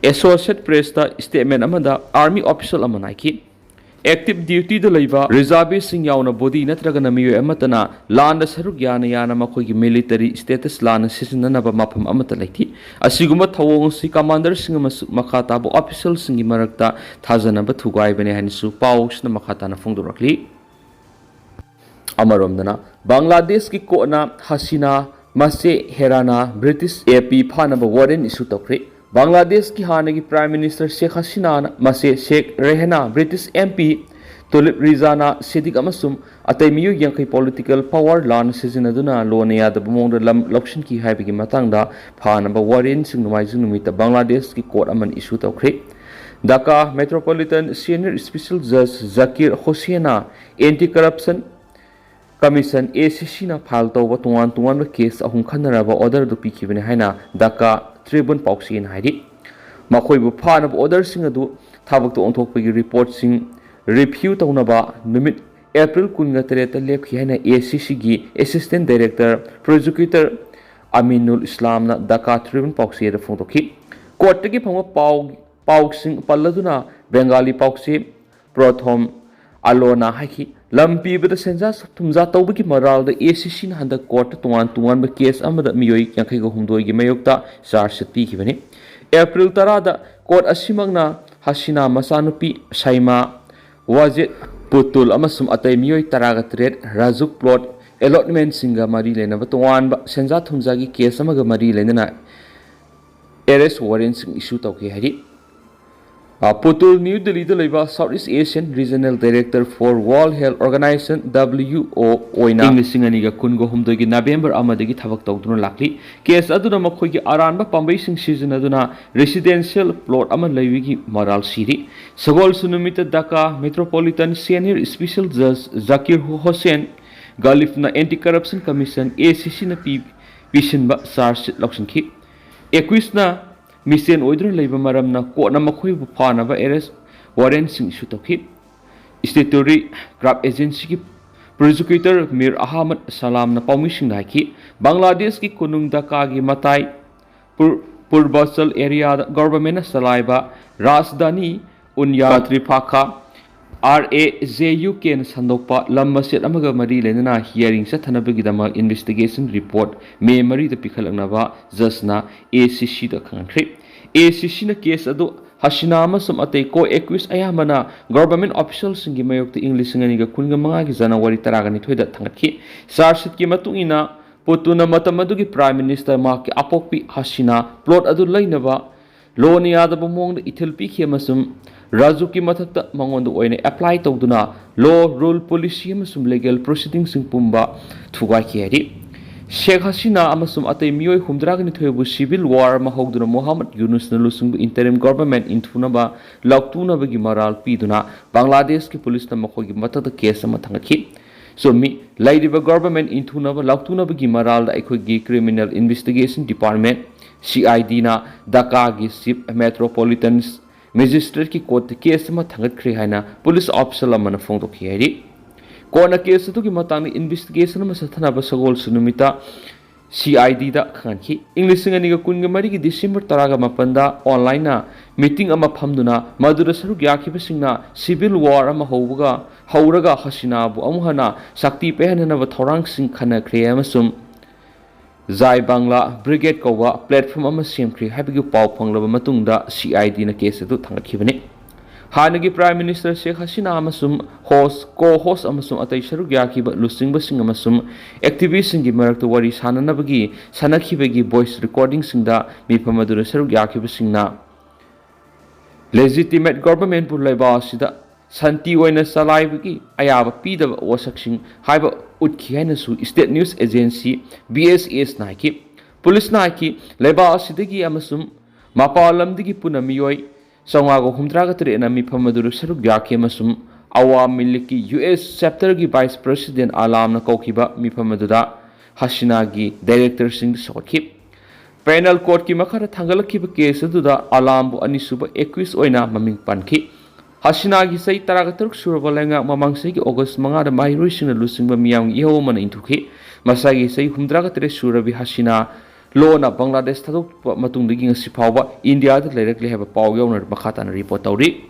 ꯑꯦꯁꯣꯁꯤꯌꯦꯠ ꯄ꯭ꯔꯦꯁꯇ ꯁ꯭ꯇꯦꯠꯃꯦꯟ ꯑꯃꯗ ꯑꯥꯔꯃꯤ ꯑꯣꯐꯤꯁꯤꯌꯦꯜ ꯑꯃꯅ ꯍꯥꯏꯈꯤ, ꯑꯦꯛꯇꯤꯚ ꯗ꯭ꯌꯨꯇꯤꯗ ꯂꯩꯕ ꯔꯤꯖꯥꯔꯚꯤꯁꯁꯤꯡ ꯌꯥꯎꯅ ꯕꯣꯗꯤ ꯅꯠꯇ꯭ꯔꯒꯅ ꯃꯤꯑꯣꯏ ꯑꯃꯠꯇꯅ ꯂꯥꯟꯗ ꯁꯔꯨꯛ ꯌꯥꯅ ꯌꯥꯅ ꯃꯈꯣꯏꯒꯤ ꯃꯤꯂꯤꯇꯔꯤ ꯁ꯭ꯇꯦꯇꯁ ꯂꯥꯟꯅ ꯁꯤꯖꯤꯟꯅꯅꯕ ꯃꯐꯝ ꯑꯃꯠꯇ ꯂꯩꯇꯦ꯫ ꯑꯁꯤꯒꯨꯝꯕ ꯊꯧꯑꯣꯡ ꯑꯁꯤ ꯀꯃꯥꯟꯗꯔꯁꯤꯡ ꯑꯃꯁꯨꯡ ꯃꯈꯥ ꯇꯥꯕ ꯑꯣꯐꯤꯁꯤꯌꯦꯜꯁꯤꯡꯒꯤ ꯃꯔꯛꯇ ꯊꯥꯖꯅꯕ ꯊꯨꯒꯥꯏꯕꯅꯤ ꯍꯥꯏꯅꯁꯨ ꯄꯥꯎꯁꯤꯅ ꯃꯈꯥ ꯇꯥꯅ ꯐꯣꯡꯗꯣꯔꯛꯂꯤ꯫ ꯑꯃꯔꯣꯝꯗꯅ, ꯕꯪꯒ꯭ꯂꯥꯗꯦꯁꯀꯤ ꯀꯣꯔꯠꯅ ꯍꯁꯤꯅꯥ ꯃꯁꯦ ꯍꯦꯔꯥꯅꯥ ꯕ꯭ꯔꯤꯇꯤꯁ ꯑꯦ ꯄꯤ ꯐꯥꯅꯕ ꯋꯥꯔꯦꯟ ꯏꯁꯨ ꯇꯧꯈ꯭ꯔꯦ꯫ ꯕꯪꯒ꯭ꯂꯥꯗꯦꯁꯀꯤ ꯍꯥꯟꯅꯒꯤ ꯄ꯭ꯔꯥꯏꯝ ꯃꯤꯅꯤꯁꯇꯔ ꯁꯦꯈ ꯍꯁꯤꯅꯥꯅ ꯃꯁꯦ ꯁꯦꯈ ꯔꯦꯍꯅꯥ, British M P tulip ꯔꯤꯖꯥꯅꯥ Siddique ꯑꯃꯁꯨꯡ ꯑꯇꯩ ꯃꯤꯑꯣꯏ ꯌꯥꯡꯈꯩ ꯄꯣꯂꯤꯇꯤꯀꯦꯜ ꯄꯋꯥꯔ ꯂꯥꯟꯅ ꯁꯤꯖꯤꯟꯅꯗꯨꯅ ꯂꯣꯟꯅ ꯌꯥꯗꯕ ꯃꯑꯣꯡꯗ ꯂꯝ ꯂꯧꯁꯤꯟꯈꯤ ꯍꯥꯏꯕꯒꯤ ꯃꯇꯥꯡꯗ ꯐꯥꯅꯕ ꯋꯥꯔꯦꯟꯁꯤꯡ ꯅꯣꯡꯃꯥꯏꯖꯤꯡ ꯅꯨꯃꯤꯠꯇ ꯕꯪꯒ꯭ꯂꯥꯗꯦꯁꯀꯤ ꯀꯣꯔꯠ ꯑꯃꯅ ꯏꯁꯨ ꯇꯧꯈ꯭ꯔꯦ꯫ ꯙꯥꯀꯥ ꯃꯦꯇ꯭ꯔꯣꯄꯣꯂꯤꯇꯟ ꯁꯦꯅꯤꯌꯔ ꯁ꯭ꯄꯦꯁꯤꯌꯦꯜ ꯖꯖ Zakir Hussain anti corruption commission, A C ꯁꯤꯅ ꯐꯥꯏꯜ ꯇꯧꯕ ꯇꯣꯉꯥꯟ ꯇꯣꯉꯥꯟꯕ ꯀꯦꯁ ꯑꯍꯨꯝ ꯈꯟꯅꯔꯕ ꯑꯣꯔꯗꯔ ꯑꯗꯨ ꯄꯤꯈꯤꯕꯅꯤ ꯍꯥꯏꯅ ꯙꯥꯀꯥ ꯇ꯭ꯔꯤꯕꯨꯟ ꯄꯥꯎꯆꯦꯅ ꯍꯥꯏꯔꯤ꯫ ꯃꯈꯣꯏꯕꯨ ꯐꯥꯅꯕ ꯑꯣꯔꯗꯔꯁꯤꯡ ꯑꯗꯨ ꯊꯕꯛꯇ ꯑꯣꯟꯊꯣꯛꯄꯒꯤ ꯔꯤꯄꯣꯔꯠꯁꯤꯡ ꯔꯤꯚ꯭ꯌꯨ ꯇꯧꯅꯕ ꯅꯨꯃꯤꯠ ꯑꯦꯄ꯭ꯔꯤꯜ ꯀꯨꯟꯒ ꯇꯔꯦꯠꯇ ꯂꯦꯞꯈꯤ ꯍꯥꯏꯅ ꯑꯦ ꯁꯤ ꯁꯤꯒꯤ assistant director prosecutor ꯑꯃꯤꯅꯨꯜ ꯏꯁꯂꯥꯝꯅ Dhaka Tribune ꯄꯥꯎꯆꯦꯗ ꯐꯣꯡꯗꯣꯛꯈꯤ꯫ ꯀꯣꯔꯠꯇꯒꯤ ꯐꯪꯕ ꯄꯥꯎ, ꯄꯥꯎꯁꯤꯡ ꯄꯜꯂꯗꯨꯅ ꯕꯦꯡꯒꯥꯂꯤ ꯄꯥꯎꯆꯦ ꯄ꯭ꯔꯣꯊꯣꯝ ꯑꯂꯣꯅ ꯍꯥꯏꯈꯤ, ꯂꯝ ꯄꯤꯕꯗ ꯁꯦꯟꯖꯥ ꯊꯨꯝꯖꯥ ꯇꯧꯕꯒꯤ ꯃꯔꯥꯜꯗ ꯑꯦ ꯁꯤ ꯁꯤꯅ ꯍꯟꯗꯛ ꯀꯣꯔꯠꯇ ꯇꯣꯉꯥꯟ ꯇꯣꯉꯥꯟꯕ ꯀꯦꯁ ꯑꯃꯗ ꯃꯤꯑꯣꯏ ꯌꯥꯡꯈꯩꯒ ꯍꯨꯝꯗꯣꯏꯒꯤ ꯃꯥꯌꯣꯛꯇ ꯆꯥꯔꯖ ꯁꯤꯠ ꯄꯤꯈꯤꯕꯅꯤ꯫ ꯑꯦꯄ꯭ꯔꯤꯜ ꯇꯔꯥꯗ ꯀꯣꯔꯠ ꯑꯁꯤꯃꯛꯅ ꯍꯁꯤꯅꯥ ꯃꯆꯥꯅꯨꯄꯤ ꯁꯥꯏꯃꯥ, ꯋꯥꯖꯦꯗ ꯄꯨꯇꯨꯜ ꯑꯃꯁꯨꯡ ꯑꯇꯩ ꯃꯤꯑꯣꯏ ꯇꯔꯥꯒ ꯇꯔꯦꯠ ꯔꯥꯖꯨꯛ ꯄ꯭ꯂꯣꯠ ꯑꯦꯂꯣꯠꯃꯦꯟꯁꯤꯡꯒ ꯃꯔꯤ ꯂꯩꯅꯕ ꯇꯣꯉꯥꯟꯕ ꯁꯦꯟꯖꯥ ꯊꯨꯝꯖꯥꯒꯤ ꯀꯦꯁ ꯑꯃꯒ ꯃꯔꯤ ꯂꯩꯅꯅ ꯑꯦꯔꯦꯁ ꯋꯥꯔꯦꯟꯁꯤꯡ ꯏꯁꯨ ꯇꯧꯈꯤ ꯍꯥꯏꯔꯤ꯫ ꯄꯨꯇꯨꯜ, ꯅ꯭ꯌꯨ ꯗꯤꯜꯂꯤꯗ ꯂꯩꯕ South East Asian Regional Director for World Health Organization, W O, ꯑꯣꯏꯅ ꯏꯪ ꯂꯤꯁꯤꯡ ꯑꯅꯤꯒ ꯀꯨꯟꯒ ꯍꯨꯝꯗꯣꯏꯒꯤ ꯅꯕꯦꯝꯕꯔ ꯑꯃꯗꯒꯤ ꯊꯕꯛ ꯇꯧꯗꯨꯅ ꯂꯥꯛꯂꯤ꯫ ꯀꯦꯁ ꯑꯗꯨꯅ ꯃꯈꯣꯏꯒꯤ ꯑꯔꯥꯟꯕ ꯄꯥꯝꯕꯩꯁꯤꯡ ꯁꯤꯖꯤꯟꯅꯗꯨꯅ residential plot ꯑꯃ ꯂꯩꯕꯒꯤ ꯃꯔꯥꯜ ꯁꯤꯔꯤ꯫ ꯁꯒꯣꯜꯁꯦꯟ ꯅꯨꯃꯤꯠꯇ Dhaka Metropolitan Senior Special Judge Zakir ꯍꯨ-, Hussain ꯒꯥꯂꯤꯐꯅ Anti Corruption Commission, A C C ꯅ ꯄꯤ-, ꯄꯤꯁꯤꯟꯕ charge sheet ꯂꯧꯁꯤꯟꯈꯤ꯫ ꯑꯦꯀ꯭ꯌꯨꯁꯅ ꯃꯤꯁꯦꯟ ꯑꯣꯏꯗꯨꯅ ꯂꯩꯕ ꯃꯔꯝꯅ ꯀꯣꯔꯠꯅ ꯃꯈꯣꯏꯕꯨ ꯐꯥꯅꯕ arrest warrantꯁꯤꯡ issue ꯇꯧꯈꯤ꯫ Statutory Craft Agencyꯒꯤ prosecutor ꯃꯤꯔ ꯑꯍꯃꯗ ꯁꯂꯥꯝꯅ ꯄꯥꯎꯃꯤꯁꯤꯡꯗ ꯍꯥꯏꯈꯤ, ꯕꯪꯒ꯭ꯂꯥꯗꯦꯁꯀꯤ ꯀꯣꯅꯨꯡ ꯙꯥꯀꯥꯒꯤ ꯃꯇꯥꯏ ꯄꯨꯔ-, ꯄꯨꯔꯕꯆꯜ areaꯗ governmentꯅ ꯆꯂꯥꯏꯕ Rajdhani ꯎꯟꯌꯥ ꯇ꯭ꯔꯤꯐꯥꯈꯥ, R A J U Kꯅ ꯁꯟꯗꯣꯛꯄ ꯂꯝ ꯃꯆꯦꯠ ꯑꯃꯒ ꯃꯔꯤ ꯂꯩꯅꯅ hearing ꯆꯠꯊꯅꯕꯒꯤꯗꯃꯛ investigation report ꯃꯦ ꯃꯔꯤꯗ ꯄꯤꯈꯠꯂꯛꯅꯕ judgeꯅ A C Cꯗ ꯈꯪꯍꯟꯈ꯭ꯔꯦ꯫ A C Cꯅ ꯀꯦꯁ ꯑꯗꯨ ꯍꯁꯤꯅꯥ ꯑꯃꯁꯨꯡ ꯑꯇꯩ co-accused ꯑꯌꯥꯝꯕꯅ government officialꯁꯤꯡꯒꯤ ꯃꯥꯌꯣꯛꯇ ꯏꯪ ꯂꯤꯁꯤꯡ ꯑꯅꯤꯒ ꯀꯨꯟꯒ ꯃꯉꯥꯒꯤ ꯖꯅꯋꯥꯔꯤ ꯇꯔꯥꯅꯤꯊꯣꯏꯗ ꯊꯥꯡꯒꯠꯈꯤ꯫ Charge sheetꯀꯤ ꯃꯇꯨꯡ ꯏꯟꯅ, ꯄꯨꯇꯨꯅ ꯃꯇꯝ ꯑꯗꯨꯒꯤ Prime Minister ꯃꯍꯥꯛꯀꯤ ꯑꯄꯣꯛꯄꯤ ꯍꯁꯤꯅꯥ plot ꯑꯗꯨ ꯂꯩꯅꯕ ꯂꯣꯅ ꯌꯥꯗꯕ ꯃꯑꯣꯡꯗ ꯏꯊꯤꯜ ꯄꯤꯈꯤ ꯑꯃꯁꯨꯡ ꯔꯥꯖꯨꯀꯤ ꯃꯊꯛꯇ ꯃꯉꯣꯟꯗ ꯑꯣꯏꯅ apply ꯇꯧꯗꯨꯅ law, rule, policy ꯑꯃꯁꯨꯡ legal proceedingꯁꯤꯡ ꯄꯨꯝꯕ ꯊꯨꯒꯥꯏꯈꯤ ꯍꯥꯏꯔꯤ꯫ ꯁꯦꯈ ꯍꯁꯤꯅꯥ ꯑꯃꯁꯨꯡ ꯑꯇꯩ ꯃꯤꯑꯣꯏ ꯍꯨꯝꯗ꯭ꯔꯥꯒ ꯅꯤꯊꯣꯏꯕꯨ civil war ꯑꯃ ꯍꯧꯗꯨꯅ ꯃꯣꯍꯝꯃꯗ ꯌꯨꯅꯨꯁꯅ ꯂꯨꯆꯤꯡꯕ interim government ꯏꯟꯊꯨꯅꯕ ꯂꯥꯎꯊꯣꯛꯅꯕꯒꯤ ꯃꯔꯥꯜ ꯄꯤꯗꯨꯅ ꯕꯪꯒ꯭ꯂꯥꯗꯦꯁꯀꯤ ꯄꯨꯂꯤꯁꯅ ꯃꯈꯣꯏꯒꯤ ꯃꯊꯛꯇ ꯀꯦꯁ ꯑꯃ ꯊꯥꯡꯒꯠꯈꯤ꯫ ꯆꯨꯝꯃꯤ, ꯂꯩꯔꯤꯕ government ꯏꯟꯊꯨꯅꯕ ꯂꯥꯎꯊꯣꯛꯅꯕꯒꯤ ꯃꯔꯥꯜꯗ ꯑꯩꯈꯣꯏꯒꯤ Criminal Investigation Department, C I Dꯅ ꯙꯥꯀꯥꯒꯤ Chief Metropolitan Magistrateꯀꯤ courtꯇ ꯀꯦꯁ ꯑꯃ ꯊꯥꯡꯒꯠꯈ꯭ꯔꯦ ꯍꯥꯏꯅ ꯄꯨꯂꯤꯁ official ꯑꯃꯅ ꯐꯣꯡꯗꯣꯛꯈꯤ ꯍꯥꯏꯔꯤ꯫ ꯀꯣꯔꯠꯅ ꯀꯦꯁ ꯑꯗꯨꯒꯤ ꯃꯇꯥꯡꯗ investigation ꯑꯃ ꯆꯠꯊꯅꯕ ꯁꯒꯣꯜꯁꯦꯟ ꯅꯨꯃꯤꯠꯇ C I Dꯗ ꯈꯪꯍꯟꯈꯤ꯫ ꯏꯪ ꯂꯤꯁꯤꯡ ꯑꯅꯤꯒ ꯀꯨꯟꯒ ꯃꯔꯤꯒꯤ December ꯇꯔꯥꯒ ꯃꯥꯄꯟꯗ onlineꯅ meeting ꯑꯃ ꯐꯝꯗꯨꯅ ꯃꯗꯨꯗ ꯁꯔꯨꯛ ꯌꯥꯈꯤꯕꯁꯤꯡꯅ civil war ꯑꯃ ꯍꯧꯕꯒ, ꯍꯧꯔꯒ ꯍꯁꯤꯅꯥꯕꯨ ꯑꯃꯨꯛ ꯍꯟꯅ ꯁꯛꯇꯤ ꯄꯥꯏꯍꯟꯅꯅꯕ ꯊꯧꯔꯥꯡꯁꯤꯡ ꯈꯟꯅꯈ꯭ꯔꯦ ꯑꯃꯁꯨꯡ ꯖꯥꯏ ꯕꯪꯒ꯭ꯂꯥ Brigade ꯀꯧꯕ platform ꯑꯃ ꯁꯦꯝꯈ꯭ꯔꯦ ꯍꯥꯏꯕꯒꯤ ꯄꯥꯎ ꯐꯪꯂꯕ ꯃꯇꯨꯡꯗ C I Dꯅ ꯀꯦꯁ ꯑꯗꯨ ꯊꯥꯡꯒꯠꯈꯤꯕꯅꯤ꯫ ꯍꯥꯟꯅꯒꯤ Prime Minister ꯁꯦꯈ ꯍꯁꯤꯅꯥ ꯑꯃꯁꯨꯡ host, co-host ꯑꯃꯁꯨꯡ ꯑꯇꯩ ꯁꯔꯨꯛ ꯌꯥꯈꯤꯕ ꯂꯨꯆꯤꯡꯕꯁꯤꯡ ꯑꯃꯁꯨꯡ activistꯁꯤꯡꯒꯤ ꯃꯔꯛꯇ ꯋꯥꯔꯤ ꯁꯥꯅꯅꯕꯒꯤ ꯁꯥꯟꯅꯈꯤꯕꯒꯤ voice recordingꯁꯤꯡꯗ ꯃꯤꯐꯝ ꯑꯗꯨꯗ ꯁꯔꯨꯛ ꯌꯥꯈꯤꯕꯁꯤꯡꯅ Legitimate governmentꯄꯨ ꯂꯩꯕꯥꯛ ꯑꯁꯤꯗ ꯁꯥꯟꯇꯤ ꯑꯣꯏꯅ ꯆꯂꯥꯏꯕꯒꯤ ꯑꯌꯥꯕ ꯄꯤꯗꯕ ꯋꯥꯁꯛꯁꯤꯡ ꯍꯥꯏꯕ ꯎꯠꯈꯤ ꯍꯥꯏꯅꯁꯨ state news agency B S S ꯅ ꯍꯥꯏꯈꯤ꯫ ꯄꯨꯂꯤꯁꯅ ꯍꯥꯏꯈꯤ, ꯂꯩꯕꯥꯛ ꯑꯁꯤꯗꯒꯤ ꯑꯃꯁꯨꯡ ꯃꯄꯥꯟ ꯂꯝꯗꯒꯤ ꯄꯨꯟꯅ ꯃꯤꯑꯣꯏ ꯆꯥꯝꯃꯉꯥꯒ ꯍꯨꯝꯗ꯭ꯔꯥꯒ ꯇꯔꯦꯠꯅ ꯃꯤꯐꯝ ꯑꯗꯨꯗ ꯁꯔꯨꯛ ꯌꯥꯈꯤ ꯑꯃꯁꯨꯡ ꯑꯋꯥꯃꯤ ꯂꯤꯛꯀꯤ U S chapterꯒꯤ vice president ꯑꯂꯥꯝꯅ ꯀꯧꯈꯤꯕ ꯃꯤꯐꯝ ꯑꯗꯨꯗ ꯍꯁꯤꯅꯥꯒꯤ directorꯁꯤꯡꯗ ꯁꯧꯒꯠꯈꯤ꯫ Penal courtꯀꯤ ꯃꯈꯥꯗ ꯊꯥꯡꯒꯠꯂꯛꯈꯤꯕ case ꯑꯗꯨꯗ ꯑꯂꯥꯝꯕꯨ ꯑꯅꯤꯁꯨꯕ accused ꯑꯣꯏꯅ ꯃꯃꯤꯡ ꯄꯟꯈꯤ꯫ ꯍꯁꯤꯅꯥꯒꯤ ꯆꯍꯤ ꯇꯔꯥꯒ ꯇꯔꯨꯛ ꯁꯨꯔꯕ ꯂꯩꯉꯥꯛ ꯃꯃꯥꯡ ꯆꯍꯤꯒꯤ August ꯃꯉꯥꯗ ꯃꯍꯩꯔꯣꯏꯁꯤꯡꯅ ꯂꯨꯆꯤꯡꯕ ꯃꯤꯌꯥꯝꯒꯤ ꯏꯍꯧ ꯑꯃꯅ ꯏꯟꯊꯣꯛꯈꯤ꯫ ꯃꯁꯥꯒꯤ ꯆꯍꯤ ꯍꯨꯝꯗ꯭ꯔꯥꯒ ꯇꯔꯦꯠ ꯁꯨꯔꯕꯤ ꯍꯁꯤꯅꯥ ꯂꯣꯅ ꯕꯪꯒ꯭ꯂꯥꯗꯦꯁ ꯊꯥꯗꯣꯛꯄ ꯃꯇꯨꯡꯗꯒꯤ ꯉꯁꯤ ꯐꯥꯎꯕ ꯏꯟꯗꯤꯌꯥꯗ ꯂꯩꯔꯛꯂꯦ ꯍꯥꯏꯕ ꯄꯥꯎ ꯌꯥꯎꯅ ꯃꯈꯥ ꯇꯥꯅ report ꯇꯧꯔꯤ꯫